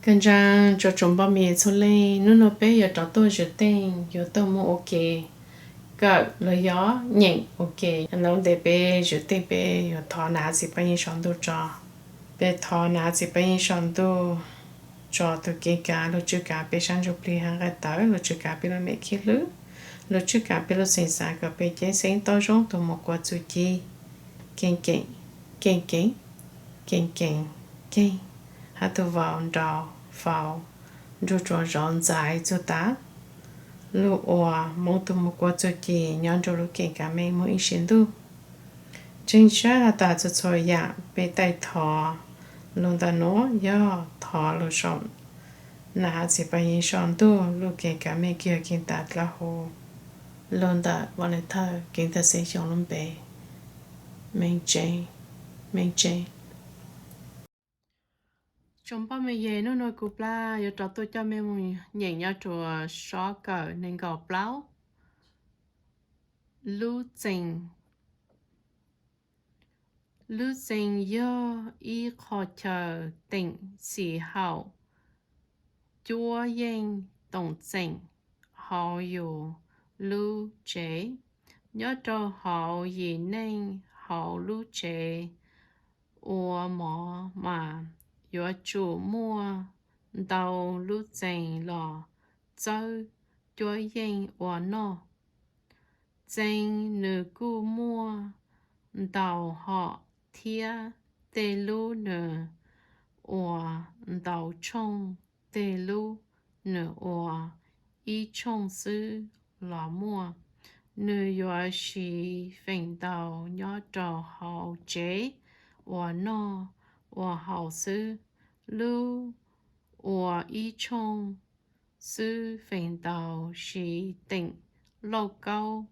Kag ntsa rua tsoom npoj me txhua leej, nub nua peb yuav rov tuaj zwm teej, yuav tuaj muaj ua ke kawm los yog nyeem ua ke. Nub ntev peb zwm teej peb yuav thov nam txiv paj yeej saum ntuj tso. Peb thov nam txiv paj yeej saum ntuj tso tus kev kav, lug tswj kav peb sab ntsuj plig hab nqaij tawv, lug tswj kav peb lub mem khib hlwb, lug tswj kav peb lub xeem xaav kom peb ceeb xeeb tau zoo tus mus kua txuj ci keeb keem, keeb keem, keeb keem, keeg, hab tus vau nrau faus nrug rua zov ntxais txug tas lug ua Moob tug mus kua txuj ci nyob nrug lub keeb kav meej moog ib sim ntuj. Ntseeg sab has tas txhua txhua yaam peb taij thov lug ntawm nuav yog thov lug saum nam txiv paj yeej saum ntuj lub keeb kav meej kws yog keeb tas dlawb huv lug ntawm Vaam Leej Thawj Keeb Thawj Xeeb Xyooj lub npe. Meej tseeb, meej tseeb. Tsoom npoj me yeg, nub nua kuv plab yuav rov tuaj coj mej moog nyeem nyob rua sob kawm neeg nkaum plaub. Lub txee. Lub txee yog ib qho chaw teem txim haum cuab yeej toom txeem hauv yus lub tsev. Nyob rau hauv yim neej hauv lub tsev ua mov mas yuav tsum muaj ntau lub txee los txawb cuab yeej ua noj. Txee nws kuj muaj ntau hom thiab, tej lub nws ua ntau tshooj, tej lub nws ua ib tshooj xwb los muaj. Nws yuav siv feem ntau nyob rau hauv tsev ua noj ua haus xwb. Lub ua ib tshooj xwb feem ntau siv teem lauj kaub.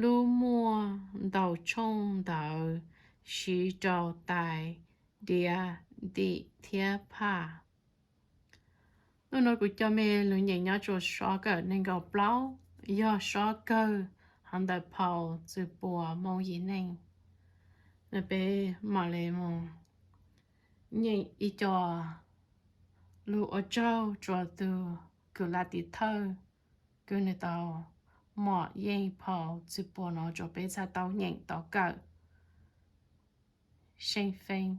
Lub muaj ntau tshooj ntawd siv rau tais, diav, ntim thiab phaj. Nub nua kuv coj mej lug nyeem nyob rua sob kawm neeg nkaum plaub, yog sob kawg hov ntawm phau Txwm Puas Moo Yim Neej. Nua peb mam le moog nyeem ib co lug ua tsaug rua tug kws lav tiv thawj kws nwg tau mom yeej phau Txwm Puas nuav rua peb txhaj tau nyeem tau kawm. Seej feej.